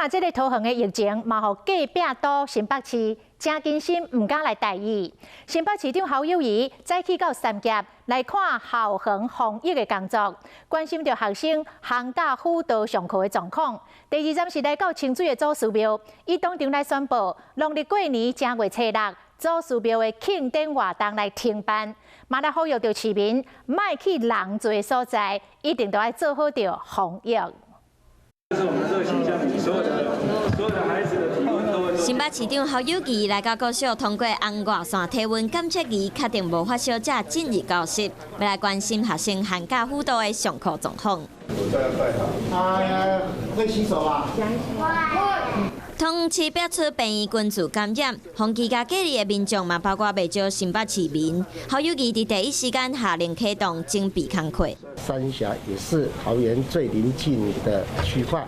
若這个桃園的疫情嘛，予隔壁島新北市誠謹慎，毋敢來大意。新北市長侯友宜早起到三峽來看校園防疫的工作，關心著學生寒假輔導上課的狀況。第二站是來到清水的祖師廟，伊當場來宣布，農曆過年正月初六，祖師廟的慶典活動來停辦，嘛來呼籲著市民莫去人濟的所在，一定都愛做好著防疫。這是我們熱情向所有的孩子的體溫都會。新北市長侯友宜來到國小，通過紅外線體溫檢測儀，確定無發燒者進入教室，欲來關心學生寒假輔導的上課狀況。啊，會洗手啊？同時爆出病院群聚感染，封居家隔離的民眾嘛，包括袂少新北市民。侯友宜佇第一時間下令啟動準備工課。三峽也是桃園最鄰近的區塊，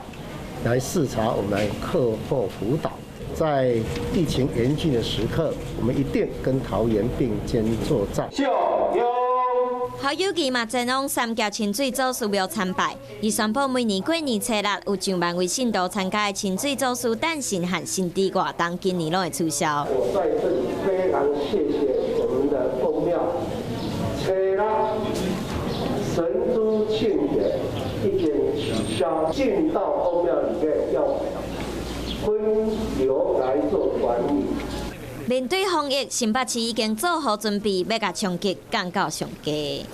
來視察我們課後輔導。在疫情嚴峻的時刻，我們一定跟桃園並肩作戰。侯友宜嘛前往三峽清水祖師廟參拜，伊宣布每年過年初六有上萬位信徒參加的清水祖師誕辰和神祇活動，今年攏會取消。我在這裡非常謝謝我們的宮廟，初六神主慶典已經取消，進到宮廟裡面要分流來做管理。面對防疫，新北市已經做好準備，欲共衝擊降到上低。